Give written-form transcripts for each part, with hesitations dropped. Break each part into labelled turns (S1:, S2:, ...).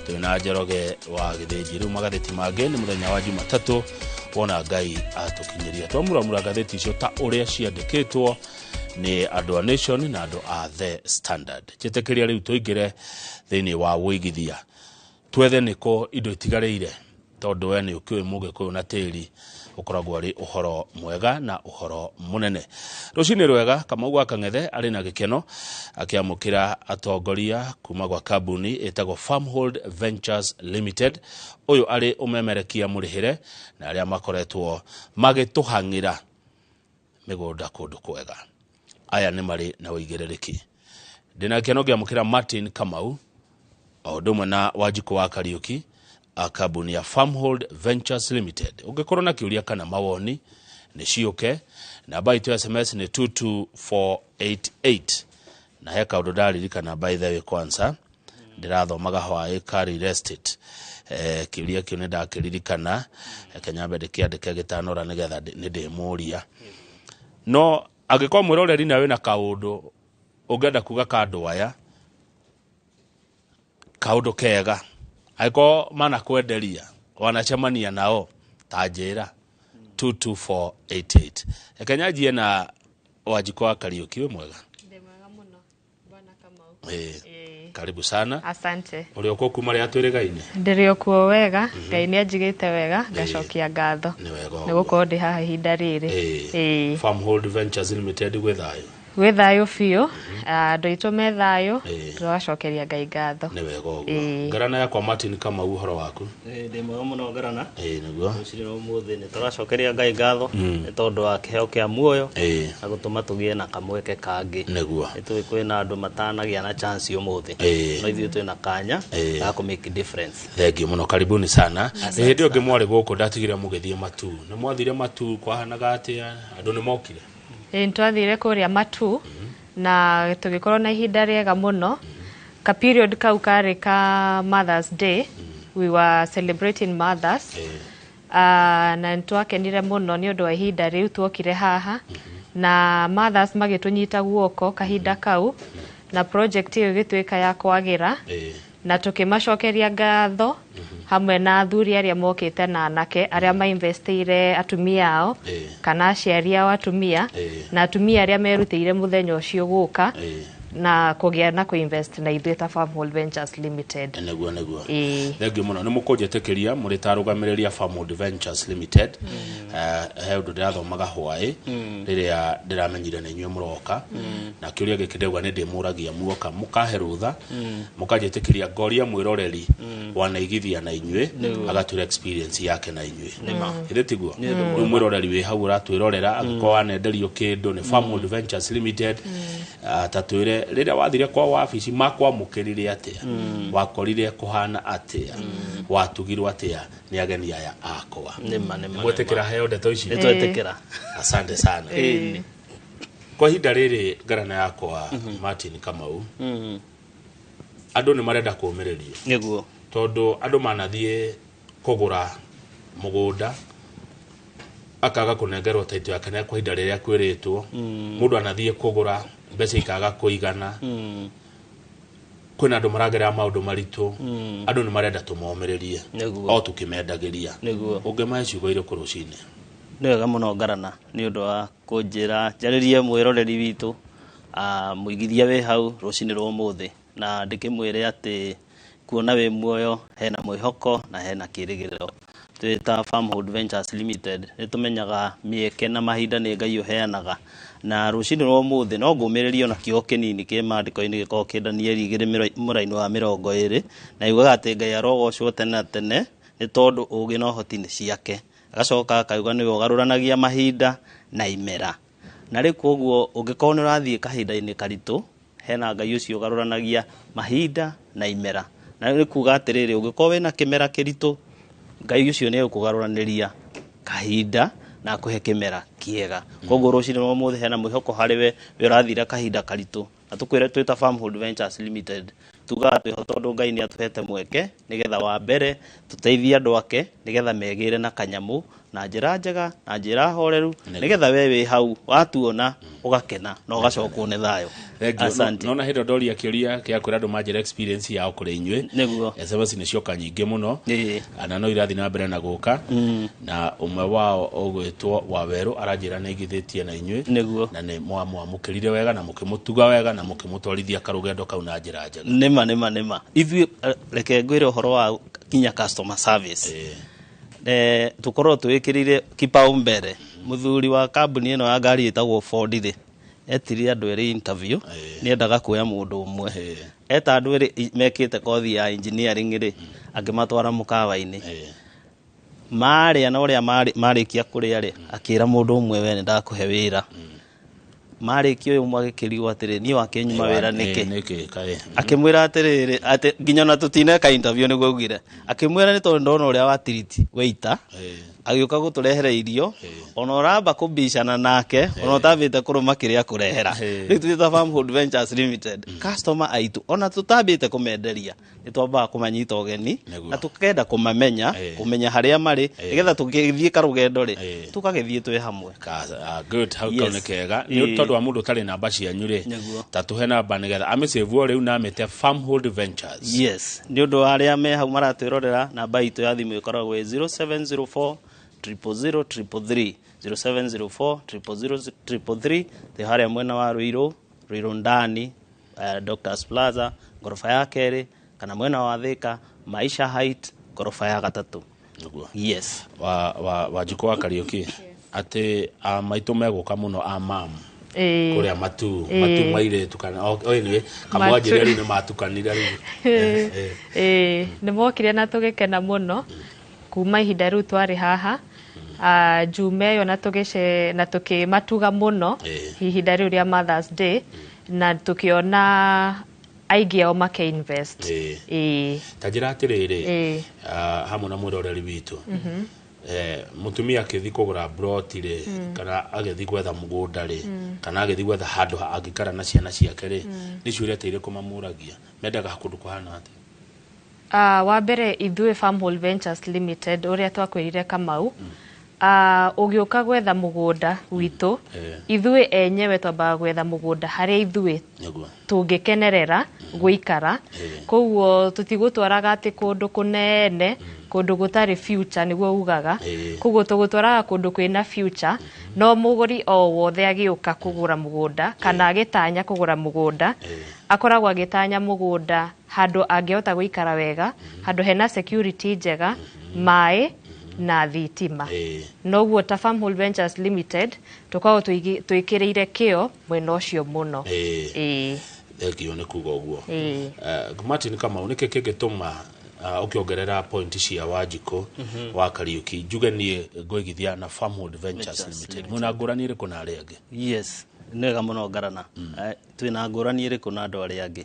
S1: Twĩ na Njoroge wa Gĩthĩnji. Rĩu magathĩti mangĩ nĩ mũthenya wa Jumatatũ, wona Ngai atũkinyĩria twamuramura ngathĩti icio ta ũrĩa ciandĩkĩtwo nĩ andũ a Nation na andũ a The Standard. Njĩtĩkĩria rĩu tũingĩre thĩinĩ wa wũigithia, twethe nĩkũ indo itigarĩire, tondũ we nĩ ũkĩũĩ mũgĩkũyũ na tĩri ũkoragwo arĩ ũhoro mwega na ũhoro mũnene. Rũcinĩ rwega. Kamau wa Kang'ethe arĩ na gĩkeno akĩamũkĩra atongoria kuma gwa kambuni ĩtagwo Farmhold Ventures Limited. Ũyũ arĩ ũmemerekia mũrĩhĩre na arĩa makoretwo magĩtũhang'ĩra mĩgũnda kũndũ kwega. Aya nĩ marĩ na ũigĩrĩrĩki. Ndĩna gĩkeno ngĩamũkĩra Martin Kamau o ũndũ ũmwe na Wanjikũ wa Kariũki a kambuni ya Farmhold Ventures Limited. Ũngĩkorwo na kĩũria kana mawoni, nĩ ciũke. Namba itũ ya SMS nĩ 22488. Na he kaũndũ ndaririkana, by the way, kwanza ndĩrathomaga hwaĩ ka real estate. Kĩũria kĩu nĩ ndakĩririkana, reke nyambe ndĩkĩandĩke gĩtanora nĩgetha nĩ ndĩmũria. No angĩkorwo mwĩroreri na wĩna kaũndũ ũngĩenda kuga ka andũ aya, kaũndũ kega, angĩkorwo manakwenderia, wanacemania nao, ta njĩra 22488. Reke nyanjie na Wanjikũ wa Kariũki. Wĩ mwega?
S2: Ndĩ mwega mũno, Bwana Kamau.
S1: Ĩĩ. Karibu sana.
S2: Asante.
S1: Ũrĩ o kuma rĩa twĩrĩgaine?
S2: Ndĩrĩ o kuo wega, Ngai nĩ anjigĩte wega, ngacokia ngatho.
S1: Nĩ wega
S2: nĩ
S1: ũguo.
S2: Gũkorwo ndĩ haha ihinda rĩrĩ.
S1: Ĩĩ. Farmhold Ventures Limited gwĩ thayũ?
S2: Gwĩ thayũ biũ, andũ aitũ me thayũ, tũgacokeria Ngai ngatho.
S1: Nĩ wega ũguo.
S2: Ĩĩ.
S1: Ngarana yakwa Martin Kamau, ũhoro waku?
S3: Ndĩ mwega mũno, Ngarana.
S1: Ĩĩ, nĩguo.
S3: Rũcinĩ rwa ũmũthĩ nĩ tũracokeria Ngai ngatho nĩ tondũ wa kĩheo kĩa muoyo na gũtũma tũgĩe na kamweke kangĩ. Nĩ tũĩ kwĩna andũ matanagĩa na chance ũmũthĩ, no ithuĩ twĩna kanya ga kũ make difference.
S1: Thengiũ mũno, karibuni sana. Nĩ hĩndĩ ĩyo ĩngĩ mwarĩ gũkũ ndatigire mũgĩthiĩ Matu. Nĩ mwathire Matu, kwahanaga atĩa? Andũ nĩ mokire?
S2: Ĩĩ, nĩtwathire kũrĩa Matu na tũgĩkorwo na ihinda rĩega mũno. Ka period kau karĩ ka Mothers Day, we were celebrating mothers. Na nĩtwakenire mũno nĩ ũndũ wa ihinda rĩu tuokire haha na mothers magĩtũnyita guoko kahinda kau, na project ĩyo ĩgĩtuĩka ya kwagĩra, na tũkĩmacokeria ngatho hamwe na athuri arĩa mokĩte na anake arĩa mainvestĩire atumia ao kana aciari ao atumia, na atumia arĩa merutĩire mũthenya ũcio gũka na kũgĩa na kũinvest na ithuĩ ta Farmhold Ventures Limited.
S1: Nĩguo.
S2: Ĩĩ.
S1: Thengiũ mũno. Nĩ mũkũnjĩtĩkĩria mũrĩ ta arũgamĩrĩri a Farmhold Ventures Limited, he ũndũ ndĩrathomaga hwaĩ rĩrĩa ndĩramenyire nĩ inyuĩ mũroka, na kĩũria gĩkĩ ndauga nĩ ndĩmũragia muoka, mũkahe rũtha, mũkanjĩtĩkĩria ngoria mwĩroreri wanaigithia na inyuĩ agatwĩra experience yake na inyuĩ. Githĩ tiguo? Rĩu mwĩroreri wĩ hau ũratwĩrorera, angĩkorwo wanenderio kĩndũ nĩ Farmhold Ventures Limited, ta twĩre rĩrĩa wathire kwa wabici makwamũkĩrire atĩa, wakorire kũhana atĩa, watugirwo atĩa nĩ ageni aya akwa.
S3: Nĩma, nĩma.
S1: Mwetĩkĩra heo ndeto ici?
S3: Nĩ twetĩkĩra.
S1: Asante sana. Kwa ihinda rĩrĩ, ngarana yakwa Martin Kamau, andũ nĩ marenda kũũmĩrĩrio, tondũ andũ manathiĩ kũgũra mũgũnda akaga kũnengerwo taito yake na kwa ihinda rĩrĩa kwĩrĩtwo. Mũndũ anathiĩ kũgũra, mbeca ikaga kũigana. Kwĩna andũ maragerera maũndũ maritũ. Andũ nĩ marenda tũmomĩrĩrie o tũkĩmendagĩria. Ũngĩmahe ciugo irĩkũ rũcinĩ?
S3: Nĩ wega mũno, Ngarana, nĩ ũndũ wa kũnjĩra njarĩrie mwĩroreri witũ, mũigithia wĩ hau rũcinĩ rwa ũmũthĩ, na ndĩkĩmwĩre atĩ kuona wĩ muoyo hena mwĩhoko na hena kĩrĩgĩrĩro. Twĩ ta Farmhold Ventures Limited nĩ tũmenyaga mĩeke na mahinda nĩ Ngai ũheanaga, na rũcinĩ rwa ũmũthĩ no ngũmĩrĩrie ona kiugo kĩnini kĩ maandĩko-inĩ gĩkoragwo kĩ Danieli 2 mũraini wa 20, na yugaga atĩ Ngai arogocwo tene na tene nĩ tondũ ũũgĩ na ũhoti nĩ ciake. Agacoka akauga nĩwe ũgarũranagia mahinda na imera. Na rĩu koguo ũngĩkorwo nĩ ũrathiĩ kahinda-inĩ karitũ, hena Ngai ũcio ũgarũranagia mahinda na imera. Na rĩu nĩ kuga atĩrĩrĩ, ũngĩkorwo wĩna kĩmera kĩritũ, Ngai ũcio nĩ egũkũgarũranĩria kahinda na akũhe kĩmera kĩega. Koguo rũcinĩ rwa ũmũthĩ hena mwĩhoko harĩ we we ũrathira kahinda karitũ, na tũkwĩre twĩ ta Farmhold Ventures Limited tugaga twĩho tondũ Ngai nĩ atũhete mweke nĩgetha wa mbere tũteithie andũ ake nĩgetha megĩre na kanyamũ. Na njĩra njega na njĩra horeru, nĩgetha we wĩ hau watuona ũgakena na ũgacokwo nĩ thayũ.
S1: Thank you.
S3: Asante.
S1: Nona hĩndĩ ndoria kĩũria kĩa kwĩra andũ manjĩra experience yao kũrĩ inyuĩ.
S3: Nĩguo.
S1: SMS nĩ cioka nyingĩ mũno.
S3: Ĩĩ.
S1: Na no irathiĩ na mbere na gũka, na ũmwe wao ũgwĩtwo Wawerũ aranjĩra nĩ aigithĩtie na inyuĩ.
S3: Nĩguo.
S1: Na nĩ mwamwamũkĩrire wega na mũkĩmũtuga wega na mũkĩmũtwarithia karũgendo kau na njĩra njega.
S3: Nĩma, nĩma, nĩma, ithuĩ reke ngwĩre ũhoro wa kinya customer service. Tukorwo twĩkĩrĩire kipaumbele. Mũthuri wa kambuni ĩno ya ngari ĩtagwo Ford rĩ, etirie andũ erĩ interview. Nĩendaga kuoya mũndũ ũmwe. Eta andũ erĩ mekĩte kothi ya engineering rĩ, akĩmatwara mũkawa-inĩ. Marĩa na ũrĩa marĩkia kũrĩa rĩ, akĩra mũndũ ũmwe, "We, nĩ ndakũhe wĩra." Marĩkia, ũyũ ũmwe agĩkĩrigwo atĩrĩ, "Niĩ wakĩnyuma wĩra nĩkĩ?"
S1: Nĩkĩ kaĩ?
S3: Akĩmwĩra atĩrĩrĩ, atĩ nginya ona tũtineka interview, nĩguo augire. Akĩmwĩra nĩ tondũ ndona ũrĩa watiriti waiter agĩũka gũtũrehera irio, ona ũramba kũbicana nake, ona ũtambĩte kũrũma kĩrĩa kũrehera. Rĩu twĩ ta Farmhold Ventures Limited, customer aitũ, ona tũtambĩte kũmenderia, nĩ twambaga kũmanyita ũgeni na tũkenda kũmamenya, kũmenya harĩa marĩ, nĩgetha tũgĩthiĩ karũgendo rĩ, tũkagĩthiĩ twĩ hamwe.
S1: Good, hau kau nĩ kega nĩ tondũ wa mũndũ ũtarĩ namba cianyu rĩ. Ta tũhe namba nĩgetha amĩsave o rĩu na amĩte Farmhold Ventures.
S3: Yes, nĩ ũndũ wa arĩa me hau maratwĩrorera, namba itũ ya thimũ ĩkoragwo ĩ 0704 000 333, 0704 000 333. Twĩ harĩa mwena wa Ruiru, Ruiru ndani, Doctors Plaza, ngoroba ya kerĩ, kana mwena wa Thika, Maisha Height, ngoroba ya gatatũ.
S1: Nĩguo.
S3: Yes.
S1: Wa Wanjikũ wa Kariũki, atĩ a maitũ megũka mũno, a mam kũrĩa matu matu mairĩtu kana anyway, kamwanjĩre rĩu nĩ matukanire rĩu.
S2: Ĩĩ, nĩ mokire na tũgĩkena mũno kuma ihinda rĩu twarĩ haha njume ĩyo, na tũgĩce na tũkĩmatuga mũno ihinda rĩu rĩa Mothers Day, na tũkĩona aingĩ ao makĩinvest. Ĩĩ.
S1: Ta njĩra atĩrĩrĩ, hamwe na mwĩroreri witũ, mũtumia akĩthi kũgũra broti rĩ, kana agĩthi gwetha mũgũnda rĩ, kana agĩthi gwetha handũ angĩikara na ciana ciake rĩ, nĩ ciũria ta irĩkũ mamũragia? Mendaga kũndũ kũhana atĩa?
S2: Wa mbere, ithuĩ Farmhold Ventures Limited, ũrĩa twakwĩrire Kamau, ũgĩũka gwetha mũgũnda witũ, ithuĩ enyewe twambaga gwetha mũgũnda harĩa ithuĩ tũngĩkenerera gũikara. Koguo tũtigũtwaraga atĩ kũndũ kũnene, kũndũ gũtarĩ future, nĩguo ugaga. Koguo tũgũtwaraga kũndũ kwĩna future. No mũgũri o wothe agĩũka kũgũra mũgũnda kana agĩtanya kũgũra mũgũnda, akoragwo agĩtanya mũgũnda handũ angĩhota gũikara wega, handũ hena security njega, maĩ na thitima. Noguo ta Farmhold Ventures Limited tũkoragwo twĩkĩrĩire kĩo mwena ũcio mũno. Ĩĩ.
S1: Thengio nĩ kuga ũguo.
S2: Ĩĩ.
S1: Martin Kamau, nĩkĩ kĩngĩtũma ũkĩongerera point cia Wanjikũ wa Kariũki njuge niĩ ngũigithia na Farmhold Ventures Limited? Mwĩna ngũrani ĩrĩkũ na arĩa angĩ?
S3: Yes, nĩ wega mũno ngarana. Twĩna ngũrani ĩrĩkũ na andũ arĩa angĩ?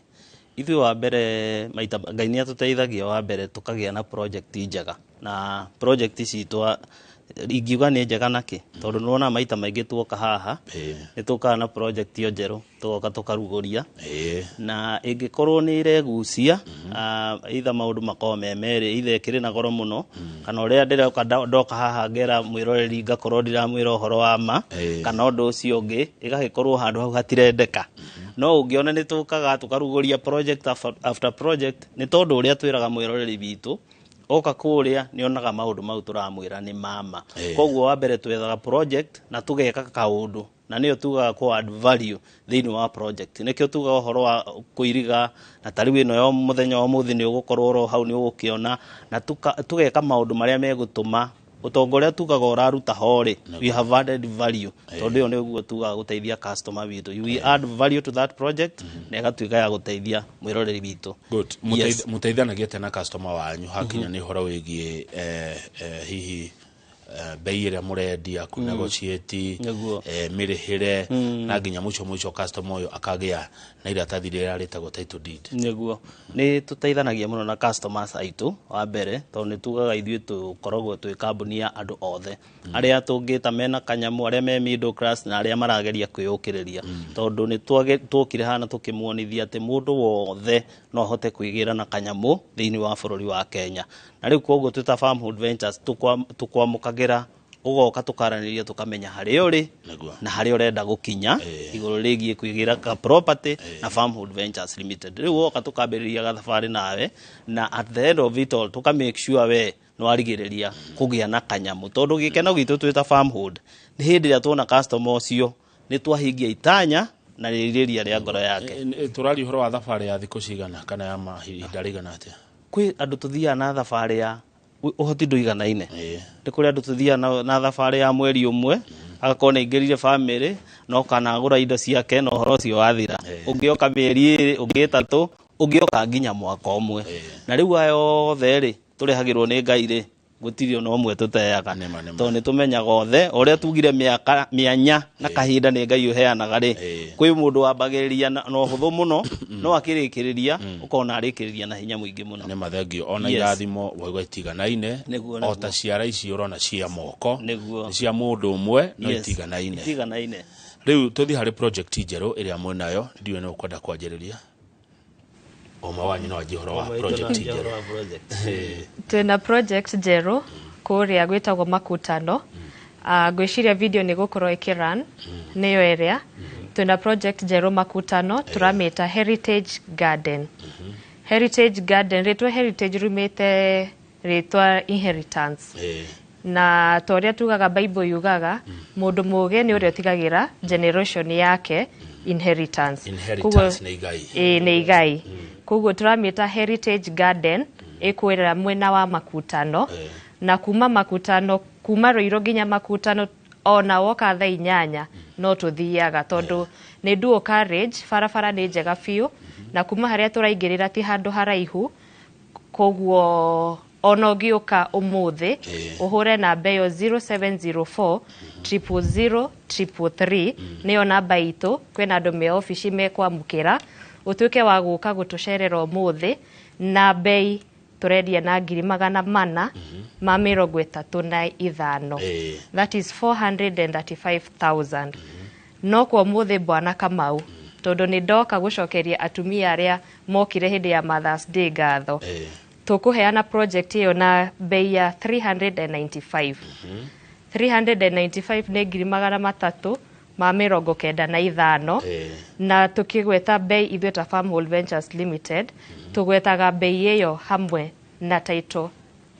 S3: Ithuĩ wa mbere, maita Ngai nĩ atũteithagia, wa mbere tũkagĩa na project njega, na project citũ ingiuga nĩ njega nakĩ, tondũ nĩwona maita maingĩ tuoka haha, nĩ tũkaga na project ĩyo njerũ, tũgoka tũkarugũria, na ĩngĩkorwo nĩ ĩregucia, either maũndũ makorwo me merĩ, either ĩkĩrĩ na goro mũno, kana ũrĩa ndĩroka ndoka haha ngera mwĩroreri ngakorwo ndiramwĩra ũhoro wa ma, kana ũndũ ũcio ũngĩ ĩgagĩkorwo handũ hau hatirendeka. No ũngĩona nĩ tũkaga tũkarugũria project after project, nĩ tondũ ũrĩa twĩraga mwĩroreri witũ oka kũrĩa nĩ onaga maũndũ mau tũramwĩra nĩ mama. Koguo wa mbere twethaga project na tũgeka kaũndũ, na nĩyo tugaga kũ add value thĩinĩ wa project. Nĩkĩo tugaga ũhoro wa kũiriga, na ta rĩu ĩno ya mũthenya wa ũmũthĩ nĩ ũgũkorwo oro hau nĩ ũgũkĩona, na tũgeka maũndũ marĩa megũtũma ũtonga ũrĩa tugaga ũraruta ho rĩ, we have added value, tondũ ĩyo nĩguo tugaga gũteithia customer witũ. We add value to that project na ĩgatuĩka ya gũteithia mwĩroreri witũ.
S1: Good.
S3: Yes.
S1: Mũteithanagia atĩa na customer wanyu hakinya nĩ ũhoro wĩgiĩ hihi bei ĩrĩa mũrendia, kũ negotiate, mĩrĩhĩre, na nginya mũico mũico customer ũyũ akagĩa na iratathi rĩrĩa rĩtagwo title deed?
S3: Nĩguo, nĩ tũteithanagia mũno na customers aitũ, wa mbere tondũ nĩ tugaga ithuĩ tũkoragwo twĩ kambuni ya andũ othe, arĩa tũngĩta mena kanyamũ, arĩa me middle class, na arĩa marageria kwĩyũkĩrĩria, tondũ nĩ tuokire haha na tũkĩmuonithia atĩ mũndũ wothe no ahote kwĩgĩra na kanyamũ thĩinĩ wa bũrũri wa Kenya. Na rĩu koguo twĩ ta Farmhold Ventures tũkwamũkagĩra Ũgoka tũkaranĩria, tũkamenya harĩa ũrĩ
S1: Nĩguo.
S3: na harĩa ũrenda gũkinya igũrũ rĩgiĩ kwĩgĩra ka property na Farmhold Ventures Limited. Rĩu woka tũkambĩrĩria gathabarĩ nawe, na at the end of it all tũka make sure we nĩ warigĩrĩria kũgĩa na kanyamũ, tondũ gĩkeno gitũ twĩ ta Farmhold nĩ hĩndĩ ĩrĩa tuona customer ũcio nĩ twahingia itanya na rĩrirĩria rĩa ngoro yake.
S1: Tũraria ũhoro wa thabarĩ ya thikũ cigana kana ya mahinda rĩigana atĩa?
S3: Kwĩ andũ tũthiaga na thabarĩ ya ũhoti ndũiganaine. Nĩ kũrĩ andũ tũthiaga na thabarĩ ya mweri ũmwe, agakorwo nĩ aingĩrire bamĩrĩ no kana agũra indo ciake na ũhoro ũcio wathira. Ũngĩ oka mĩeri 2, ũngĩ 3, ũngĩ oka nginya mwaka ũmwe. Na rĩu aya othe rĩ tũrehagĩrwo nĩ Ngai rĩ, gũtirĩ ona ũmwe tũteaga.
S1: Nĩma, nĩma.
S3: Tondũ nĩ tũmenyaga othe ũrĩa tugire mĩaka mĩanya na kahinda nĩ Ngai ũheanaga rĩ, kwĩ mũndũ wambagĩrĩria na ũhũthũ mũno, no akĩrĩkĩrĩria ũkona arĩkĩrĩria na hinya mũingĩ mũno.
S1: Nĩ mathengio ona
S3: Yes.
S1: irathimo waigua itiganaine
S3: Nĩguo,
S1: o ta ciara ici ũrona cia moko
S3: Nĩguo.
S1: nĩ cia mũndũ ũmwe no
S3: Yes.
S1: itiganaine.
S3: Itiganaine.
S1: Rĩu tũthiĩ harĩ project njerũ ĩrĩa mwĩnayo, ndiũĩ nĩ ũkwenda kwanjĩrĩria, ũmwe wanyu no anjie ũhoro wa project njerũ.
S2: Twĩna project njerũ kũrĩa gwĩtagwo Makutano. Ngwĩciria video nĩ gũkorwo ĩkĩrun nĩyo ĩrĩa twĩna project njerũ Makutano, tũramĩta Heritage Garden. Heritage Garden, rĩtwa Heritage rumĩte rĩtwa inheritance, na ta ũrĩa tugaga Bible yugaga mũndũ mũũgĩ nĩ ũrĩa ũtigagĩra generation yake inheritance.
S1: Inheritance nĩ igai.
S2: Ĩĩ, nĩ igai. Koguo tũramĩta Heritage Garden, ĩkwĩrĩra mwena wa Makutano, na kuma Makutano, kuma Rũirũ nginya Makutano, ona woka thaa 8 no tũthiaga, tondũ nĩ dual carriage, barabara nĩ njega biũ, na kuma harĩa tũraingĩrĩra ti handũ haraihu. Koguo ona ũngĩũka ũmũthĩ ũhũre namba ĩyo 0704 000 333, nĩyo namba itũ. Kwĩna andũ me obici mekwamũkĩra, ũtuĩke wa gũka gũtũcerera ũmũthĩ, na bei tũrendia na 435,000. That is 435,000. No kwa ũmũthĩ, bwana Kamau, tondũ nĩ ndoka gũcokeria atumia arĩa mokire hĩndĩ ya Mothers Day ngatho, tũkũheana project ĩyo na bei ya 395. 395 nĩ 395,000. Na tũkĩgweta bei ithuĩ ta Farmhold Ventures Limited tũgwetaga bei ĩyo hamwe na title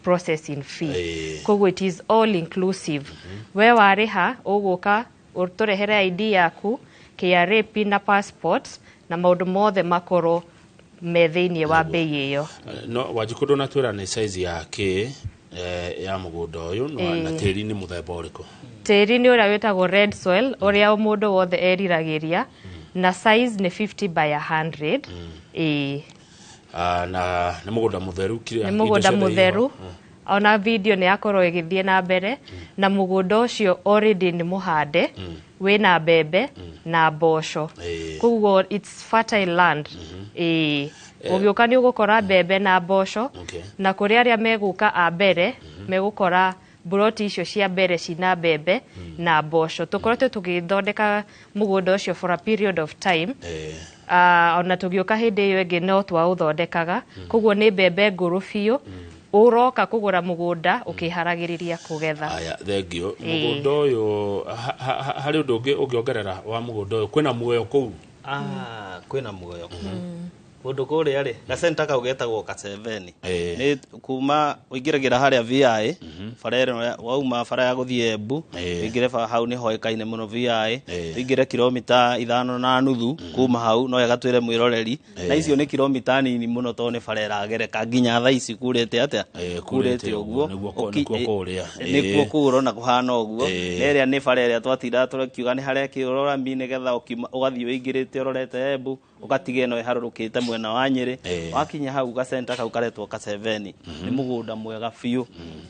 S2: processing fee. Koguo it is all inclusive. We warĩha, ũgũka ũtũrehere ID yaku, KRA PIN na passport, na maũndũ mothe makorwo me thĩinĩ wa bei ĩyo.
S1: No Wanjikũ, ndũnatwĩra nĩ size ya kĩ ya mũgũnda ũyũ na tĩri nĩ mũthemba ũrĩkũ?
S2: Tĩri nĩ ũrĩa wĩtagwo red soil, ũrĩa mũndũ wothe eriragĩria, na size nĩ 50 by 100, ĩĩ.
S1: Ah, na nĩ mũgũnda mũtheru
S2: Nĩ mũgũnda mũtheru, ona video nĩ yakorwo ĩgĩthiĩ na mbere, na mũgũnda ũcio already nĩ mũhande, wĩna mbembe na mboco. Koguo it's fertile land, ĩĩ. Ũgĩũka nĩ ũgũkora mbembe na mboco. Na kũrĩ arĩa megũka a mbere, megũkora mburoti icio cia mbere cina mbembe na mboco. Tũkoretwo tũgĩthondeka mũgũnda ũcio for a period of time. Ona tũgĩũka hĩndĩ ĩyo ĩngĩ no twaũthondekaga. Koguo nĩ mbembe ngũrũ biũ, ũroka kũgũra mũgũnda ũkĩharagĩrĩria kũgetha.
S1: Aya, thengio. Mũgũnda ũyũ harĩ ũndũ ũngĩ ũngĩongerera wa mũgũnda ũyũ? Kwĩna muoyo kũu?
S3: Ah, kwĩna muoyo kũndũ kũrĩa rĩ, gacenta kau getagwo Kaseveni. Nĩ kuma ũingĩragĩra harĩa VI bara ĩno wauma bara ya gũthiĩ Embu, ũingĩre bara hau nĩ hoĩkaine mũno VI. Ũingĩre kilomita 5.5 kuma hau, no wega twĩre mwĩroreri na icio nĩ kilomita nini mũno, tondũ nĩ bara ĩragereka nginya thaa ici kurĩte atĩa.
S1: Kurĩte ũguo, nĩguo kũrĩa.
S3: Nĩkuo kũu ũrona kũhana ũguo. Na ĩrĩa nĩ bara ĩrĩa twatindaga tũkiuga nĩ harekĩrwo rami, nĩgetha ũgathiĩ ũingĩrĩte ũrorete Embu, ũgatiga ĩno ĩharũrũkĩte mwena wa Nyĩrĩ. Wakinya hau gacenta kau karetwo Kaseveni, nĩ mũgũnda mwega biũ,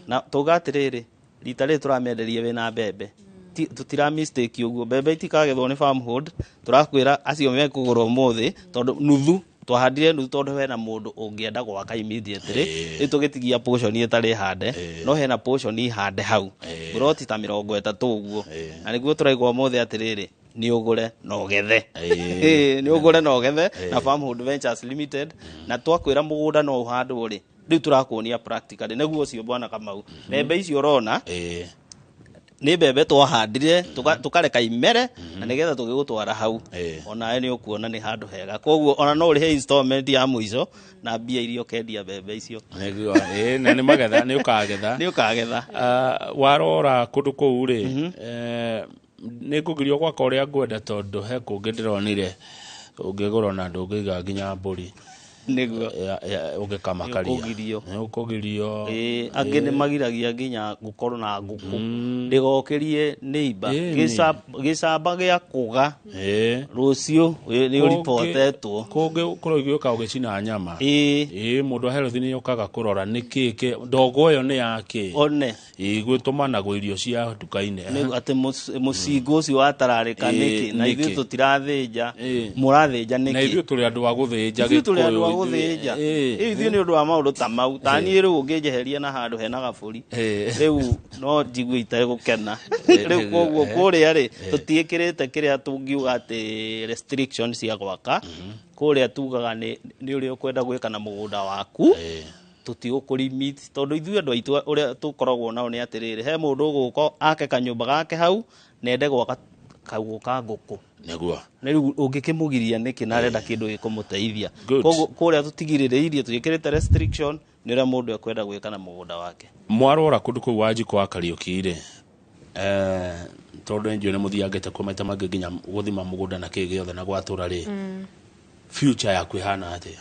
S3: na tuga atĩrĩrĩ, rita rĩrĩ tũramenderia wĩna mbembe. Tũtira mistake ũguo, mbembe itikagethwo nĩ Farmhold. Tũrakwĩra acio mekũgũra ũmũthĩ, tondũ nuthu twahandire nuthu, tondũ hena mũndũ ũngĩenda gwaka immediately. Rĩu tũgĩtigia portion ĩtarĩ hande, no hena portion hande hau buroti ta 30 ũguo, na nĩguo tũraigua ũmũthĩ atĩrĩrĩ, nĩ ũgũre na ũgethe. Nĩ ũgũre na ũgethe na Farmhold Ventures Limited. Na twakwĩra mũgũnda no ũhandwo rĩ, rĩu tũrakuonia practically nĩguo ũcio, bwana Kamau, mbembe icio ũrona. Nĩ mbembe twahandire, tũkareka imere na nĩgetha tũgĩgũtwara hau, onawe nĩ ũkuona nĩ handũ hega. Koguo ona no ũrĩhe installment ya mũico na mbia iria ũkendia mbembe icio.
S1: Nĩguo, na nĩ magetha, nĩ ũkagetha.
S3: Nĩ ũkagetha.
S1: Ah, warora kũndũ kũu rĩ, nĩ ngũgirio gwaka ũrĩa ngwenda, tondũ he kũngĩ ndĩronire ũngĩgũra na ndũngĩiga nginya mbũri.
S3: Nĩguo.
S1: Ũngĩkamakaria.
S3: Nĩũkũgirio.
S1: Nĩ ũkũgirio.
S3: Ĩĩ, angĩ nĩ magiragia nginya gũkorwo na ngũkũ ndĩgokĩrie neighbor. Gĩcamba gĩa kũga rũciũ nĩ ũripotetwo.
S1: Kũngĩ kũroigio ũka ũgĩcina nyama.
S3: Ĩĩ.
S1: Ĩĩ, mũndũ wa health nĩ okaga kũrora nĩ kĩ ndogo ĩyo nĩ ya kĩ.
S3: One.
S1: Ĩĩ, gwĩtũmanagwo irio cia nduka-inĩ.
S3: Nĩ atĩ mũcingo ũcio watararĩka nĩkĩ na ithuĩ
S1: Nĩkĩ?
S3: tũtirathĩnja, mũrathĩnja
S1: Na
S3: nĩkĩ?
S1: ithuĩ tũrĩ andũ a gũthĩnja.
S3: Ithuĩ tũrĩ andũ a
S1: Gĩkũyũ,
S3: gũthĩnja.
S1: Ĩĩ.
S3: Ithuĩ nĩ ũndũ wa maũndũ ta mau, ta niĩ rĩu ũngĩnjeheria na handũ hena gabũri, rĩu no njigue itarĩ gũkena rĩu. Koguo kũrĩa rĩ, tũtiĩkĩrĩte kĩrĩa tũngiuga atĩ restriction cia gwaka. Kũrĩa tugaga nĩ ũrĩa ũkwenda gwĩka na mũgũnda waku, tũtigũkũlimit, tondũ ithuĩ andũ aitũ ũrĩa tũkoragwo nao nĩ atĩrĩrĩ, he mũndũ ũgũka ake kanyũmba gake hau na ende gwaka kaguo ka ngũkũ. Na rĩu ũngĩkĩmũgiria nĩkĩ na arenda kĩndũ gĩkũmũteithia?
S1: Good.
S3: Koguo kũrĩa tũtigirĩrĩirie, tũgĩkĩrĩte restriction, nĩ ũrĩa mũndũ ekwenda gwĩka na mũgũnda wake.
S1: Mwarora kũndũ kũu wa Njiko wa Kariũki rĩ, tondũ nĩ njũĩ nĩ mũthiangĩte kuo maita mangĩ nginya gũthima mũgũnda na kĩ gĩothe na gwatũra rĩ, future yaku ĩhana atĩa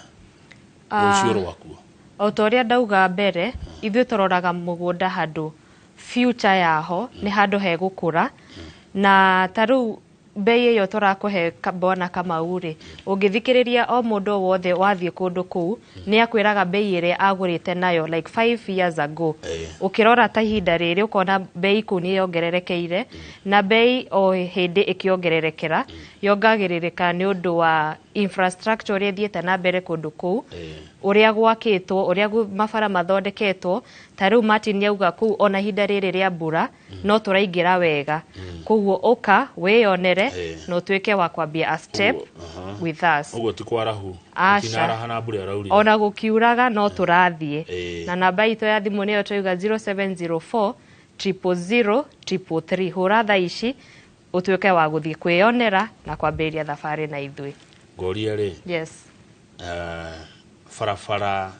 S1: rũciũ rwakuo?
S2: O ta ũrĩa ndauga mbere, ithuĩ tũroraga mũgũnda handũ future yaho nĩ handũ hegũkũra, na ta rĩu mbei ĩyo tũrakũhe bwana Kamau rĩ, ũngĩthikĩrĩria o mũndũ o wothe wathiĩ kũndũ kũu nĩ akwĩraga mbei ĩrĩa agũrĩte nayo like 5 years ago. Ũkĩrora ta ihinda rĩrĩ, ũkona mbei kũu nĩ yongererekeire, na mbei o hĩndĩ ĩkĩongererekera yongagĩrĩrĩka nĩ ũndũ wa infrastructure ũrĩa ĩthiĩte na mbere kũndũ kũu, ũrĩa gwakĩtwo, ũrĩa mabara mathondeketwo. Ta rĩu Martin nĩauga kũu ona ihinda rĩrĩ rĩa mbura no tũraingĩra wega. Koguo ũka wĩyonere na ũtuĩke wa kwambia a step with us.
S1: Ũguo ti kwarahu?
S2: Aca.
S1: Tinaraha na mbura ĩraurire.
S2: Ona gũkiuraga no tũrathiĩ. Na namba itũ ya thimũ nĩyo twauga, 0704 000 333. Hũra thaa ici ũtuĩke wa gũthiĩ kwĩyonera na kwambĩrĩria thabarĩ na ithuĩ.
S1: Ngorie rĩ,
S2: Yes.
S1: Barabara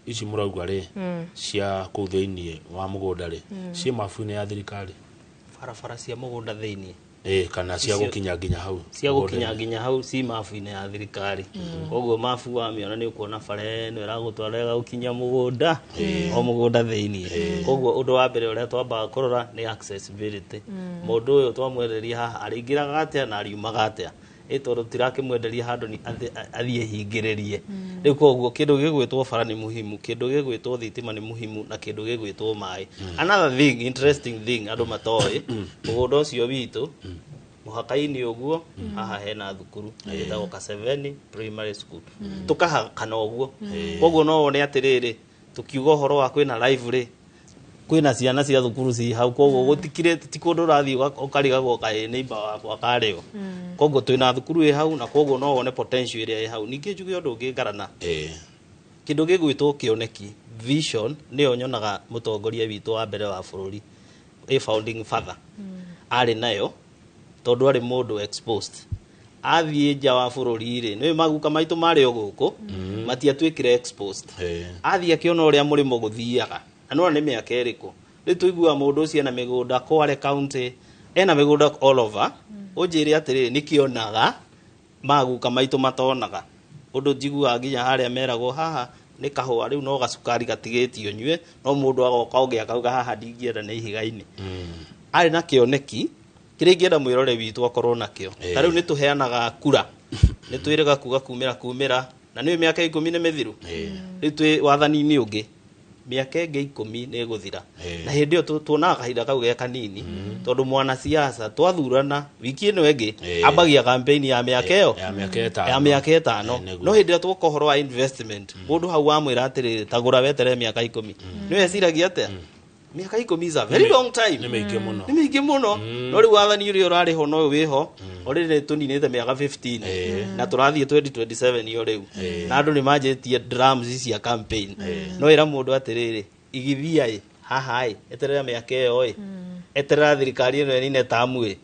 S1: ici mũrauga rĩ, cia kũu thĩinĩ wa mũgũnda rĩ, ciĩ mabu-inĩ ya thirikari?
S3: Barabara cia mũgũnda thĩinĩ?
S1: Ĩĩ, kana cia gũkinya nginya hau
S3: cia gũkinya
S1: mũgũnda-inĩ.
S3: Nginya hau ci mabu-inĩ ya thirikari. Koguo mabu wamĩona nĩ ũkuona bara ĩno ĩragũtwara ĩgagũkinyia mũgũnda, o mũgũnda thĩinĩ. Koguo ũndũ wa mbere ũrĩa twambaga kũrora nĩ accessibility. Mũndũ ũyũ twamwenderia haha arĩingĩraga atĩa na ariumaga atĩa? Ĩ tondũ tũtirakĩmwenderia handũ nĩ athiĩ hingĩrĩrie rĩu. Koguo kĩndũ gĩgwĩtwo bara nĩ muhimu, kĩndũ gĩgwĩtwo thitima nĩ muhimu, na kĩndũ gĩgwĩtwo maĩ. Another thing, interesting thing andũ matoĩ, mũgũnda ũcio witũ mũhaka-inĩ ũguo haha hena thukuru ĩtagwo Kaseveni Primary School, tũkahakana ũguo. Koguo no wone atĩrĩrĩ, tũkiuga ũhoro wa kwĩna live rĩ, kwĩna ciana cia thukuru ci hau. Koguo gũtikire ti kũndũ ũrathiĩ ũkarigagwo kaĩ neighbor wakwa karĩo. Koguo twĩna thukuru ĩ hau, na koguo no wone potential ĩrĩa ĩ hau. Ningĩ njuge ũndũ ũngĩ ngarana, kĩndũ gĩgwĩtwo kĩoneki, vision, nĩyo nyonaga mũtongoria witũ wa mbere wa bũrũri, ĩ founding father, arĩ nayo, tondũ arĩ mũndũ exposed athiĩ nja wa bũrũri rĩ, nĩ maguka maitũ marĩ o gũkũ matiatuĩkire exposed. Athiĩ akĩona ũrĩa mũrĩmo gũthiaga, na nĩwona nĩ mĩaka ĩrĩkũ rĩu tũiguaga mũndũ ũcio ena mĩgũnda Kwale County, ena mĩgũnda all over. Ũnjĩre atĩrĩrĩ, nĩkĩonaga maguka maitũ matonaga? Ũndũ njiguaga nginya harĩa meragwo haha nĩ kahũa, rĩu no gacukari gatigĩtio nyue, no mũndũ agoka ũngĩ akauga haha ndingĩenda, nĩ ihiga-inĩ. Arĩ na kĩoneki kĩrĩa ingĩenda mwĩrore witũ akorwo nakĩo. Ta rĩu nĩ tũheanaga kura, nĩ twĩrĩga kuga kumĩra kumĩra, na nĩ mĩaka 10 nĩ mĩthiru. Rĩu twĩ wathani-inĩ ũngĩ, mĩaka ĩngĩ 10 nĩ ĩgũthira. Na hĩndĩ ĩyo tuonaga kahinda kau ge kanini, tondũ mwanasiasa twathurana wiki ĩno ĩngĩ ambagia campaign ya mĩaka ĩyo.
S1: Ya mĩaka 5.
S3: Ya mĩaka 5.
S1: Nĩguo.
S3: No hĩndĩ ĩrĩa twoka ũhoro wa investment, mũndũ hau wamwĩra atĩrĩrĩ, tagũra weterere mĩaka 10, nĩ weciragia atĩa? Mĩaka 10 is a very long time.
S1: Nĩ mĩingĩ mũno.
S3: Nĩ mĩingĩ mũno. No rĩu wathani ũrĩa ũrarĩ ho no ũyũ wĩho already tũninĩte mĩaka 15 na tũrathiĩ 2027 o rĩu, na andũ nĩ manjĩtie drums cia campaign. No ĩra mũndũ atĩrĩrĩ, igithia ĩ haha ĩ, eterera mĩaka ĩyo ĩ. Eterera thirikari ĩno ĩnine tamu ĩ,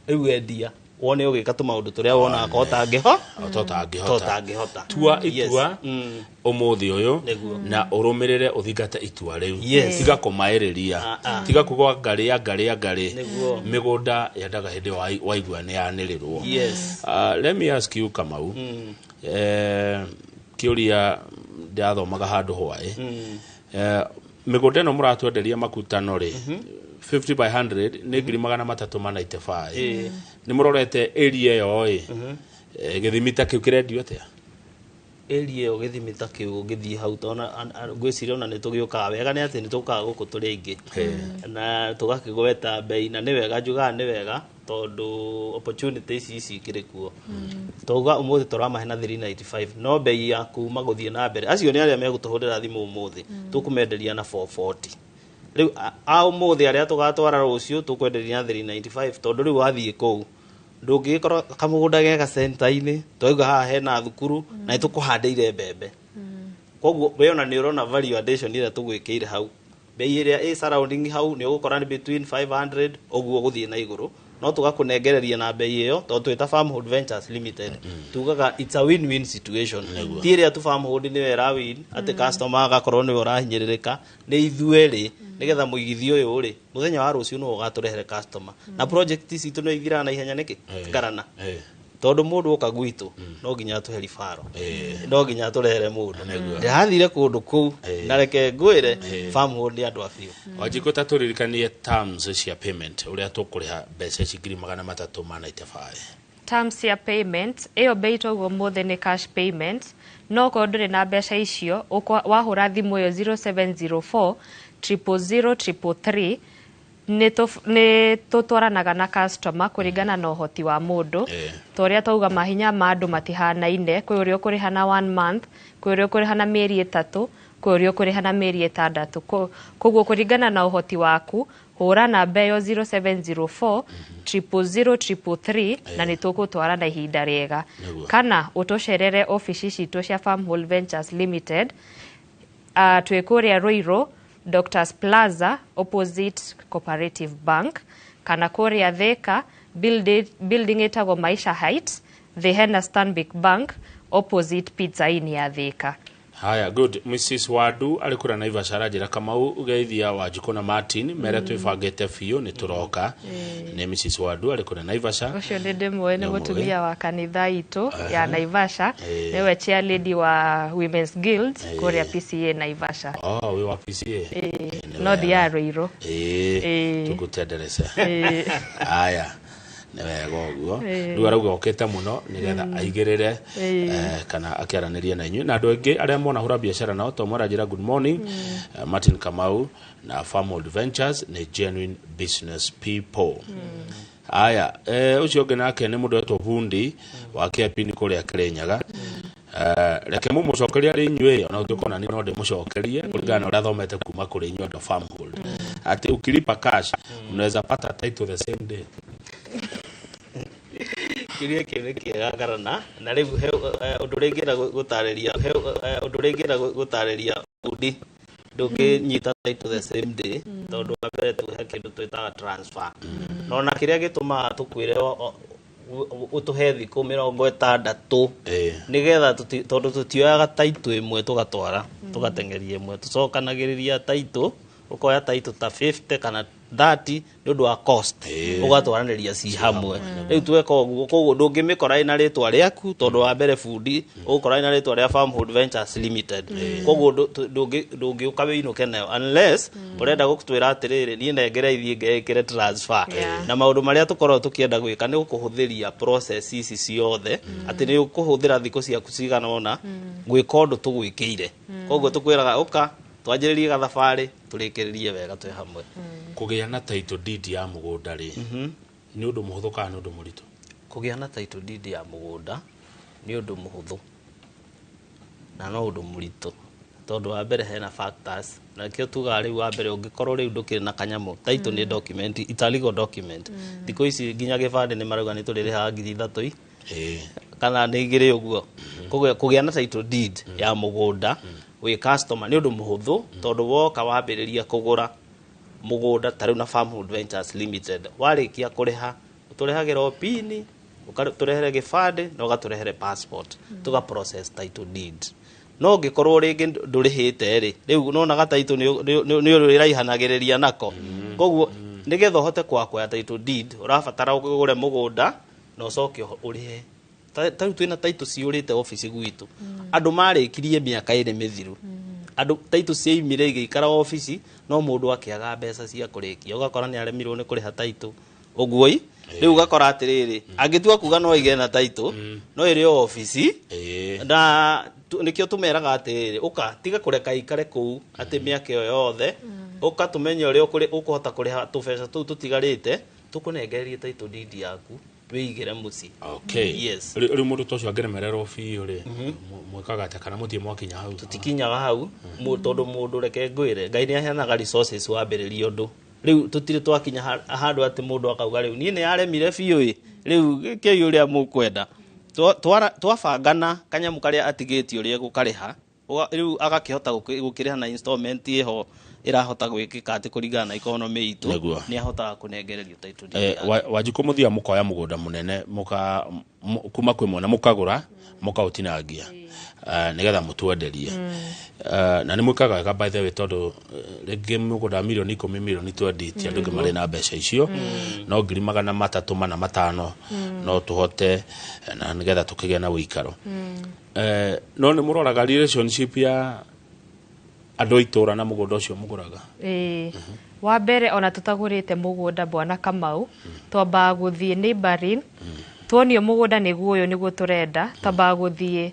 S3: rĩu endia wone ũgĩka tũmaũndũ tũrĩa wonaga ko ũtangĩho
S1: totangĩhota.
S3: Totangĩhota.
S1: Tua
S3: Yes.
S1: itua ũmũthĩ ũyũ
S3: Nĩguo.
S1: na ũrũmĩrĩre, ũthingate itua rĩu.
S3: Yes.
S1: Tiga kũmaĩrĩria.
S3: Ah, ah.
S1: Tiga kuga ngarĩ angarĩ angarĩ.
S3: Nĩguo.
S1: Mĩgũnda yendaga hĩndĩ ĩyo waigua nĩ yanĩrĩrwo.
S3: Yes.
S1: Let me ask you, Kamau, kĩũria ndĩrathomaga handũ hwaĩ, mĩgũnda ĩno mũratwenderia makutano rĩ, 50 by 100 nĩ 395,000.
S3: Ĩĩ.
S1: Nĩ mũrorete area ĩyo ĩ, gĩthimi ta kĩu kĩrendio atĩa?
S3: Area ĩyo, gĩthimi ta kĩu ũngĩthiĩ hau tona, ngwĩciria ona nĩ tũgĩũkaga wega, nĩ atĩ nĩ tũkaga gũkũ tũrĩ aingĩ na tũgakĩgweta mbei, na nĩ wega, njugaga nĩ wega tondũ opportunity ici ikĩrĩ kuo. Twauga ũmũthĩ tũramahe na 395, no mbei ya kuma gũthiĩ na mbere, acio nĩ arĩa megũtũhũrĩra thimũ ũmũthĩ, tũkũmenderia na 440. Rĩu a ũmũthĩ, arĩa tũgatwara rũciũ, tũkwenderia na 395, tondũ rĩu wathiĩ kũu ndũngĩgĩkorwo kamũgũnda geka center-inĩ. Twauga haha hena thukuru na nĩ tũkũhandĩire mbembe, koguo we ona nĩ ũrona value addition ĩrĩa tũgwĩkĩire hau. Mbei ĩrĩa ĩ surrounding hau nĩ ũgũkora nĩ between 500 ũguo gũthiĩ na igũrũ, no tũgakũnengereria na mbei ĩyo tondũ twĩta Farmhold Ventures Limited tugaga it's a win-win situation. Ti ĩrĩa tu Farmhold nĩyo ĩra win, atĩ customer agakorwo nĩwe ũrahinyĩrĩrĩka, nĩ ithuerĩ, nĩgetha mũigithio ũyũ rĩ, mũthenya wa rũciũ nĩwe ũgatũrehere customer, na project citũ nĩ ithiraga na ihenya. Nĩkĩ ngarana? Tondũ mũndũ oka gwitũ no nginya atũhe ribaro, no nginya atũrehere mũndũ. Ndĩrathire kũndũ kũu na reke ngwĩre, Farmhold nĩ andũ a biũ.
S1: Wanjikũ, ta tũririkanie terms cia payment, ũrĩa tũkũrĩha mbeca ici 395,000.
S2: Terms ya payment ĩyo, bei toguo mũthĩ nĩ cash payment, no korwo ndũrĩ na mbeca icio, wahũra thimũ ĩyo 0704 000 333, nĩ tũtwaranaga na customer kũringana na ũhoti wa mũndũ. Ta ũrĩa twauga, mahinya ma andũ matihanaine. Kwĩ ũrĩa ũkũrĩha na one month, kwĩ ũrĩa ũkũrĩha na mĩeri 3, kwĩ ũrĩa ũkũrĩha na mĩeri 6. Koguo kũringana na ũhoti waku, hũra namba ĩyo 0704 000 333 na nĩ tũgũtwara na ihinda rĩega. Kana ũtũcerere obici citũ cia Farmhold Ventures Limited. Twĩ kũrĩa Ruiru, Doctors Plaza, opposite Cooperative Bank, kana kũrĩa Thika, building ĩtagwo Maisha Heights, thĩ hena Stanbic Bank, opposite Pizza Inn ya Thika.
S1: Haya, good. Mrs Wadu arĩ kũrĩa Naivasha aranjĩra, Kamau, geithia Wanjikũ na Martin, mere twĩbangĩte biũ, nĩ tũroka. Nĩ Mrs Wadu arĩ kũrĩa Naivasha.
S2: Ũcio nĩ ndĩmũĩ, nĩ
S1: Nĩ ũmũĩ.
S2: Mũtumia wa kanitha itũ ya Naivasha, nĩwe chair lady wa Women's Guild kũrĩa PCA Naivasha.
S1: Oh, wĩ wa PCA?
S2: Ĩĩ,
S1: Nĩ
S2: no
S1: wega.
S2: thiaga Ruiru.
S1: Ĩĩ, tũgũtenderece. Aya, nĩ wega ũguo. Rĩu arauga okĩte mũno nĩgetha aigĩrĩre, kana akĩaranĩrie na inyuĩ na andũ aingĩ arĩa monahũra biacara nao. To mwaranjĩra, good morning, Martin Kamau na Farmhold Ventures nĩ genuine business people. Aya, ũcio ũngĩ nake nĩ mũndũ wetwo Bundi wa Kĩapini kũrĩa Kĩrĩnyaga. Reke mũmũcokerie arĩ inyuĩ, ona gũtuĩka ona niĩ no ndĩmũcokerie kũringana na ũrĩa thomete kuma kũrĩ inyuĩ andũ a Farmhold, atĩ ukilipa cash unaweza pata title the same day.
S3: Kĩũria kĩu nĩ kĩega, ngarana, na rĩu he ũndũ ũrĩa ingĩenda gũtarĩria, he ũndũ ũrĩa ingĩenda gũtarĩria bundi, ndũngĩnyita title the same day, tondũ wa mbere tu he kĩndũ twĩtaga transfer, na ona kĩrĩa gĩtũmaga tũkwĩre ũtũhe thikũ 60 nĩgetha tondũ tũtioyaga title ĩmwe tũgatwara tũgateng'eria ĩmwe, tũcokanagĩrĩria title, ũkoya title ta 50 kana 30 nĩ ũndũ wa cost, ũgatwaranĩria ci hamwe. Rĩu tweka ũguo, koguo ndũngĩmĩkora ĩna rĩtwa rĩaku, tondũ wa mbere bundi ũgũkora ĩna rĩtwa rĩa Farmhold Ventures Limited. Koguo ndũngĩũka wĩinũke nayo unless ũrenda gũtwĩra atĩrĩrĩ, niĩ nengere ithiĩ ngeĩkĩre transfer. Na maũndũ marĩa tũkoragwo tũkĩenda gwĩka nĩ gũkũhũthĩria process ici ciothe, atĩ nĩ ũkũhũthĩra thikũ ciaku cigana ũna gwĩka ũndũ tũgwĩkĩire. Koguo tũkwĩraga ũka twanjĩrĩrie gathabarĩ, tũrĩkĩrĩrie wega twĩ hamwe.
S1: Kũgĩa na title deed ya mũgũnda rĩ, nĩ ũndũ mũhũthũ kana nĩ ũndũ mũritũ?
S3: Kũgĩa na title deed ya mũgũnda nĩ ũndũ mũhũthũ na no ũndũ mũritũ, tondũ wa mbere hena factors, na kĩo tugaga rĩu wa mbere ũngĩkorwo rĩu ndũkĩrĩ na kanyamũ, title nĩ document, it's a legal document. Thikũ ici nginya gĩbandĩ nĩ marauga nĩ tũrĩrĩhaga 3,000 i kana nĩ 2,000 ũguo. Koguo kũgĩa na title deed ya mũgũnda wĩ customer nĩ ũndũ mũhũthũ, tondũ woka wambĩrĩria kũgũra Mũgũnda ta rĩu na Farmhold Ventures Limited, warĩkia kũrĩha ũtũrehagĩra o pini, ũgatũrehere gĩbandĩ na ũgatũrehere passport, tũga process title deed. No ũngĩkorwo rĩngĩ ndũrĩhĩte rĩ, rĩu nonaga title nĩ ũrĩraihanagĩrĩria nako. Koguo nĩgetha ũhote kwakwoya title deed, ũrabatara ũgũre mũgũnda na ũcoke ũrĩhe. Ta rĩu twĩna title ciũrĩte obici gwitũ, andũ marĩkirie mĩaka 2 mĩthiru, andũ title ciaimire igĩikara obici, no mũndũ akĩaga mbeca cia kũrĩkia, ũgakora nĩ aremirwo nĩ kũrĩha title ũguo i rĩu ũgakora atĩrĩrĩ, angĩtua kuga no aige na title no ĩrĩ o obici. Na nĩkĩo tũmeraga atĩrĩrĩ, ũka tiga kũreka ikare kũu atĩ mĩaka ĩyo yothe, ũka tũmenye ũrĩa ũkũhota kũrĩha tũbeca tũu tũtigarĩte, tũkũnengererie title deed yaku wĩigĩre mũciĩ. Yes.
S1: Rĩu mũndũ ta ũcio angĩremererwo biũ rĩ, mwĩkaga atĩa, kana mũtirĩ mwakinya hau?
S3: Tũtikinyaga hau, tondũ mũndũ, reke ngwĩre, Ngai nĩ aheanaga resources wambĩrĩria ũndũ. Rĩu tũtirĩ twakinya handũ atĩ mũndũ akauga rĩu niĩ nĩ yaremire biũ ĩ, rĩu kĩi ũrĩa mũkwenda. Twabangana kanyamũ karĩa atigĩtie ũrĩa egũkarĩha, rĩu agakĩhota gũkĩrĩha na installment ĩho ĩrahota gwĩkĩka atĩ kũringana na economy itũ, nĩ ahotaga kũnengererio title deed yake.
S1: Wanjikũ, mũthiaga mũkoya mũgũnda mũnene mũka kuma kwĩ mwene, mũkagũra, mũkaũtinangia nĩgetha mũtwenderie. Na nĩ mwĩkaga wega, by the way, tondũ rĩngĩ mũgũnda mirioni 10, mirioni 20, ti andũ aingĩ marĩ na mbeca icio, no ngiri magana matatũ mana matano no tũhote, na nĩgetha tũkĩgĩe na ũikaro. No nĩ mũroraga relationship ya andũ a itũra na mũgũnda ũcio mũgũraga?
S2: Ĩĩ, wa mbere ona tũtagũrĩte mũgũnda, bwana Kamau, twambaga gũthiĩ neighboring, tuonio mũgũnda nĩguo ũyũ nĩguo tũrenda, twambaga gũthiĩ,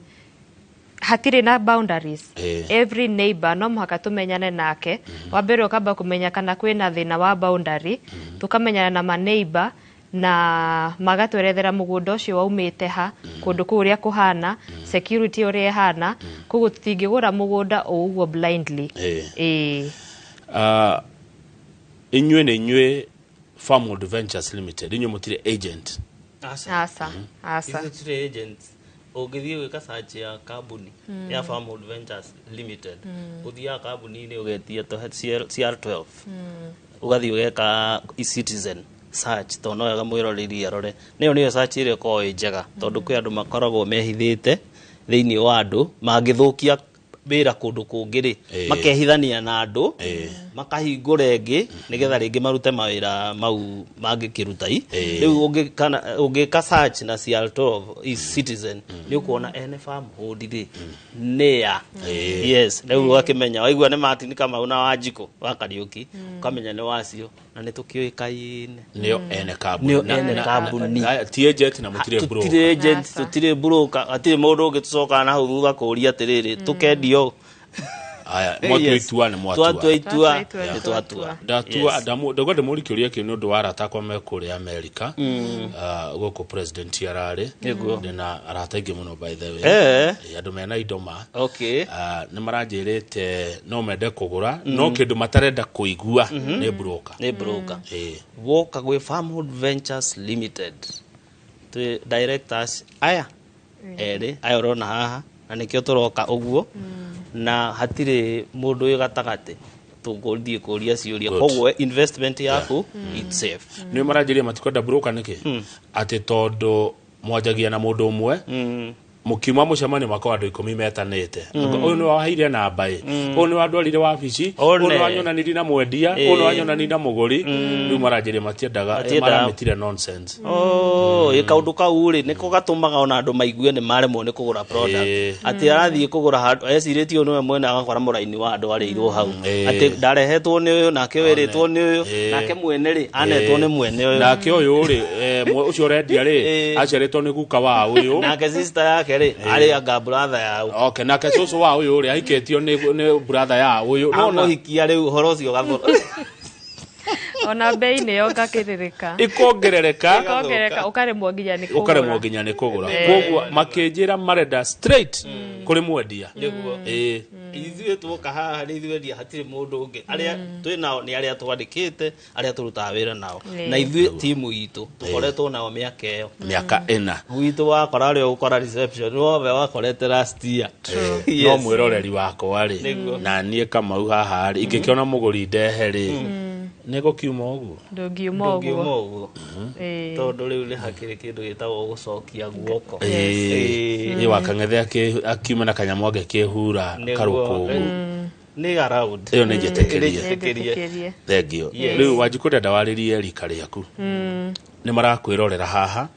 S2: hatirĩ na boundaries. Every neighbor no mũhaka tũmenyane nake. Wa mbere ũkamba kũmenya kana kwĩna thĩna wa boundary, tũkamenyana na ma neighbor na magatwerethera mũgũnda ũcio waumĩte ha, kũndũ kũu ũrĩa kũhana, security ũrĩa ĩhana. Koguo tũtingĩgũra mũgũnda o ũguo blindly. Ĩĩ.
S1: Inyuĩ nĩ inyuĩ Farmwood Ventures Limited, inyuĩ mũtirĩ agent?
S3: Aca.
S2: Aca, aca.
S3: Ithuĩ tũtirĩ agents. Ũngĩthiĩ gwĩka search ya kambuni ya Farmwood Ventures Limited, ũthiaga kambuni-inĩ ũgetia tũhe CR12, ũgathiĩ ũgeka eCitizen search, tondũ no wega mwĩroreri arore nĩyo search ĩrĩa ĩkoragwo ĩ njega, tondũ kwĩ andũ makoragwo mehithĩte thĩinĩ wa andũ mangĩthũkia wĩra kũndũ kũngĩ rĩ, makehithania na andũ, makahingũra ĩngĩ nĩgetha rĩngĩ marute mawĩra mau mangĩkĩruta i. Rĩu ũngĩka search na CR12 eCitizen, nĩ ũkuona ene Farmhold rĩ nĩa. Yes, rĩu ũgakĩmenya, waigua nĩ Martin Kamau na Wanjikũ wa Kariũki, ũkamenya nĩ wacio na nĩ tũkĩũĩkaine.
S1: Nĩo ene kambuni?
S3: Nĩo ene kambuni.
S1: Ti agent na mũtirĩ broker?
S3: Tũtirĩ agent.
S2: Aca.
S3: Tũtirĩ broker, hatirĩ mũndũ ũngĩ tũcokaga na hau thutha kũũria atĩrĩrĩ, tũkendio.
S1: Aya, mwatua itua nĩ mwatua.
S3: Twatua itua.
S2: Twatua itua,
S3: Nĩ
S2: nĩ
S3: twatua.
S2: twatua.
S1: Ndatua.
S3: Yes.
S1: Ndauga ndĩmũri kĩũria kĩu nĩ ũndũ wa arata akwa me kũrĩa Amerika. Gũkũ president ararĩ. Ndĩna arata aingĩ mũno, by the way. Andũ mena indo ma. Nĩ maranjĩrĩte no mende kũgũra, no kĩndũ matarenda kũigua nĩ broker.
S3: Nĩ broker. Woka gwĩ Farmhold Ventures Limited, twĩ directors aya erĩ aya ũrona haha, na nĩkĩo tũroka ũguo, na hatirĩ mũndũ wĩ gatagatĩ tũgũthiĩ kũria ciũria. Koguo investment yaku it's safe.
S1: Nĩ maranjĩria matikwenda broker nĩkĩ, atĩ tondũ mwanjagia na mũndũ ũmwe, mũkiuma mũcemanio makorwo andũ 10 metanĩte, ũyũ nĩ waheire namba ĩ, ũyũ nĩ wandwarire wabici, ũyũ nĩ
S3: One.
S1: wanyonanirie na mwendia, ũyũ nĩ wanyonanirie na mũgũri. Rĩu maranjĩria matiendaga.
S3: Matiendaga.
S1: Maramĩtire nonsense.
S3: Oh, ĩ kaũndũ kau rĩ, nĩko gatũmaga ona andũ maigue nĩ maremwo nĩ kũgũra product. Atĩ arathiĩ kũgũra handũ ecirĩtie ũyũ nĩwe mwene, agakora mũraini wa andũ arĩirwo hau, atĩ ndarehetwo nĩ ũyũ, nake wĩrĩtwo nĩ ũyũ, nake mwene rĩ anetwo nĩ mwene ũyũ.
S1: Nake ũyũ rĩ, ũcio ũrendia rĩ, aciarĩtwo nĩ guka wa ũyũ.
S3: Nake sister yake rĩ arĩ anga brother yao.
S1: Okay, nake cũcũ wa ũyũ rĩ ahikĩtio nĩ brother ya ũyũ. Nona.
S3: Amũhikia rĩu ũhoro ũcio ũgathũra.
S2: Ona bei nĩyo ngakĩrĩrĩka.
S1: Ĩkongerereka.
S2: Ĩkongerereka, ũkaremwo nginya nĩ kũgũra.
S1: Ũkaremwo nginya nĩ kũgũra. Koguo makĩnjĩra marenda straight kũrĩ mwendia.
S3: Nĩguo. Ithuĩ tuoka haha nĩ ithuĩ endia, hatirĩ mũndũ ũngĩ. Arĩa twĩ nao nĩ arĩa twandĩkĩte, arĩa tũrutaga wĩra nao, na ithuĩ timu itũ tũkoretwo nao mĩaka ĩyo.
S1: Mĩaka 4.
S3: Gwitũ wakora arĩa ũgũkora reception wothe wakorete last year. Yes.
S1: No mwĩroreri wakwa rĩ,
S3: Nĩguo.
S1: na niĩ Kamau haha rĩ, ingĩkĩona mũgũri ndehe rĩ, Nĩ gũkiuma ũguo.
S2: Ndũngiuma
S3: Ndũngiuma
S2: ũguo.
S3: Ũguo.
S2: Ĩĩ.
S3: Tondũ rĩu nĩ hakĩrĩ kĩndũ gĩtagwo gũcokia guoko.
S1: Ĩĩ, wakang'ethe akiuma na kanyamũ agĩkĩhura
S3: Nĩguo,
S1: karũkũngũ.
S3: Nĩ around.
S1: Ĩyo nĩ njĩtĩkĩrie.
S3: Njĩtĩkĩrie.
S2: Nĩnjĩtĩkĩrie.
S1: Thengio. Rĩu Wanjikũ ndenda warĩrie rika rĩaku nĩ marakwĩrorera haha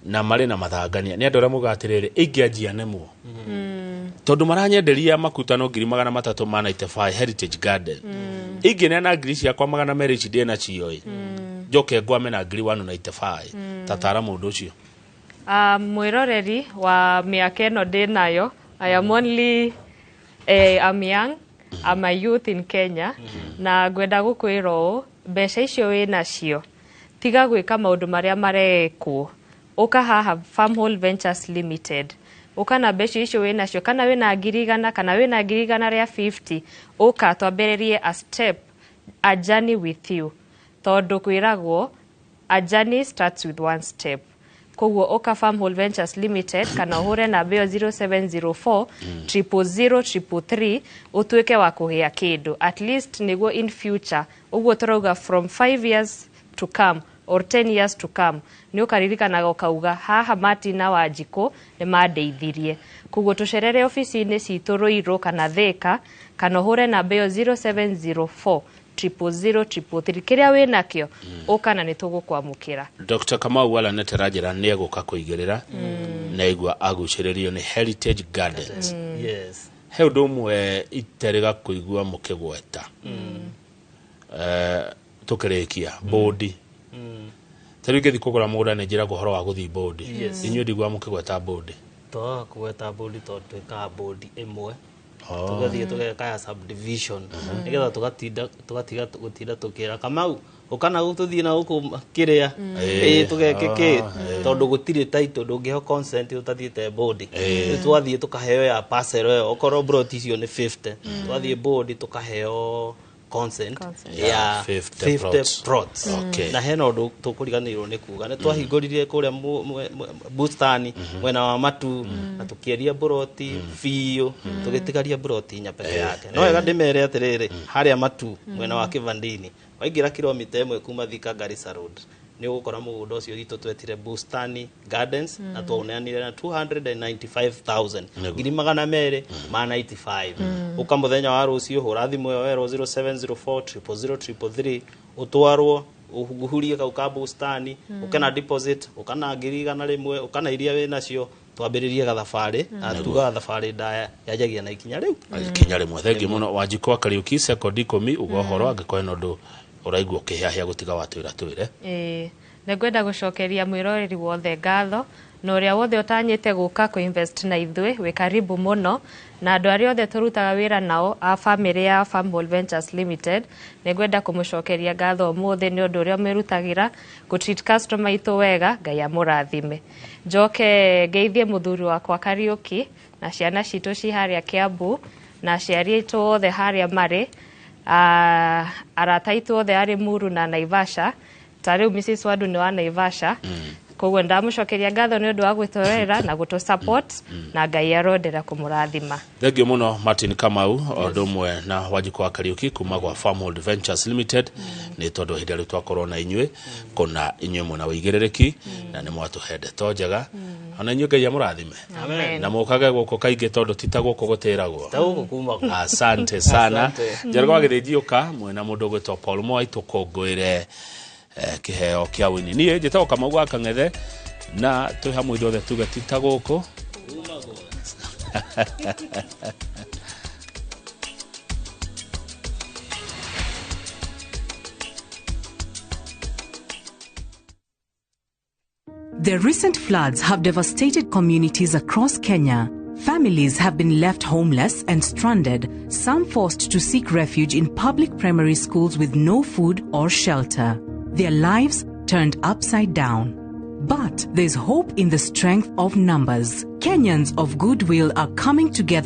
S1: na marĩ na mathangania nĩ andũ arĩa muga atĩrĩrĩ ingĩanjia nemwo tondũ maranyenderia makutano 395,000 ma 95 Heritage Garden, ingĩneana ngiri ciakwa 200 ici ndĩ nacio ĩ njoke ngwame na ngiri 195 tatara mũndũ ũcio.
S2: Mwĩroreri wa mĩaka ĩno ndĩ nayo, I am only I'm young, I'm a youth in Kenya, na ngwenda gũkwĩra ũũ, mbeca icio wĩ nacio tiga gwĩka maũndũ marĩa marekwo, ũka haha Farmhold Ventures Limited, ũka na mbeca icio wĩ nacio, kana wĩna 100,000 kana wĩna 150,000, ũka twambĩrĩrie a step, a journey with you, tondũ kwĩragwo a journey starts with one step. Koguo ũka Farmhold Ventures Limited kana ũhũre namba ĩyo 0704 000 333 ũtuĩke wa kũgĩa kĩndũ at least nĩguo in future, ũguo tũrauga from 5 years to come or 10 years to come, nĩ ũkaririkanaga ũkauga haha Martin na Wanjikũ nĩ mandeithirie. Koguo tũcerere obici-inĩ citũ Ruiru kana Thĩka kana ũhũre namba ĩyo 0704 000 333, kĩrĩa wĩ nakĩo ũka na nĩ tũgũkwamũkĩra.
S1: Dr. Kamau Alanete ranjĩra nĩ egũka kũigĩrĩra na igua agucĩrĩrio nĩ Heritage Gardens.
S3: Yes.
S1: He ũndũ ũmwe iterĩga kũigua mũkĩgweta tũkĩrĩkia bũndi. Ta rĩu ingĩthiĩ kũgũra mũgũnda nĩ njĩragwo ũhoro wa gũthiĩ bũndi, inyuĩ ndiguaga mũkĩgweta bũndi.
S3: Twaga kũgweta bũndi tondũ twĩkaga bũndi ĩmwe, tũgathiĩ tũgeka ya subdivision nĩgetha tũgatinda tũgatiga gũtinda tũkĩra Kamau ũka na gũkũ tũthiĩ na gũkũ kĩrĩa ĩĩ tũgeke kĩ, tondũ gũtirĩ title, ndũngĩheo consent ũtathiĩte bũndi. Rĩu twathiĩ tũkaheo ya parcel ĩyo, okorwo plot icio nĩ 50, twathiĩ bũndi tũkaheo consent
S2: Consent.
S3: ya
S1: 50
S3: 50
S1: plots.
S3: Plots. Na hena ũndũ tũkũriganĩirwo nĩ kuga, nĩ twahingũrire kũrĩa bustani mwena wa Matu na tũkĩendia mburoti biũ, tũgĩtigaria mburoti inya peke yake. No wega ndĩmere atĩrĩrĩ, harĩa Matu mwena wa Kĩbandini, waingĩra kilomita 1 kuma Thika Garissa Road, nĩ ũgũkora mũgũnda ũcio witũ twetire Bustani Gardens na twaũneanire na 295,000, 295,000. Ũka mũthenya wa rũciũ, hũra thimũ ĩyo werwo 0704 000 333, ũtwarwo ũhurie kau ka bustani, ũke na deposit, ũka na 100,000, ũka na iria wĩ nacio, twambĩrĩrie gathabarĩ na tugaga thabarĩ ndaya yanjagia na ikinya rĩu.
S1: Ikinya rĩmwe. Thengiũ mũno Wanjikũ wa Kariũki. Sekondi 10 uga ũhoro angĩkorwo hena ũndũ ũraigua ũkĩhĩahĩa gũtiga watwĩra twĩre.
S2: Ĩĩ, nĩ ngwenda gũcokeria mwĩroreri wothe ngatho na ũrĩa wothe ũtanyĩte gũka kũ-invest na ithuĩ, wĩ karibu mũno, na andũ arĩa othe tũrutaga wĩra nao a bamĩrĩ ya Farmhold Ventures Limited, nĩ ngwenda kũmũcokeria ngatho ũmũthĩ nĩ ũndũ ũrĩa mwĩrutagĩra gũ-treat customer itũ wega. Ngai amũrathime. Njoke ngeithie mũthuri wakwa Kariũki na ciana citũ ci harĩa Kiambu na aciari aitũ othe harĩa marĩ, arata aitũ othe arĩ Muru na Naivasha. Ta rĩu Mrs Wadu nĩ wa Naivasha, koguo ndamũcokeria ngatho nĩ ũndũ wa gwĩtũrera na gũtũ support, na Ngai arondera kũmũrathima.
S1: Thengio mũno Martin Kamau o ũndũ ũmwe na Wanjikũ wa Kariũki kuma gwa Farmhold Ventures Limited, nĩ tondũ ihinda rĩu twakorwo na inyuĩ kũna inyuĩ mwena wĩigĩrĩrĩki na nĩ mwatũhe ndeto njega, ona inyuĩ Ngai amũrathime.
S2: Amen.
S1: Na mũkage gũkũ kaingĩ tondũ ti ta gũkũ gũtĩragwo.
S3: Ta gũkũ kuma kũ.
S1: Asante sana.
S3: Asante.
S1: Njoroge wa Gĩthĩnji, ũka mwena mũndũ ũgwĩtwo Paul Moi tũkũngũĩre kĩheo kĩa wini. Niĩ njĩtagwo Kamau wa Kang'ethe na twĩ hamwe ithuothe tuge ti ta gũkũ.
S3: Kuma kũ.
S4: The recent floods have devastated communities across Kenya. Families have been left homeless and stranded, some forced to seek refuge in public primary schools with no food or shelter. Their lives turned upside down. But there's hope in the strength of numbers. Kenyans of goodwill are coming together.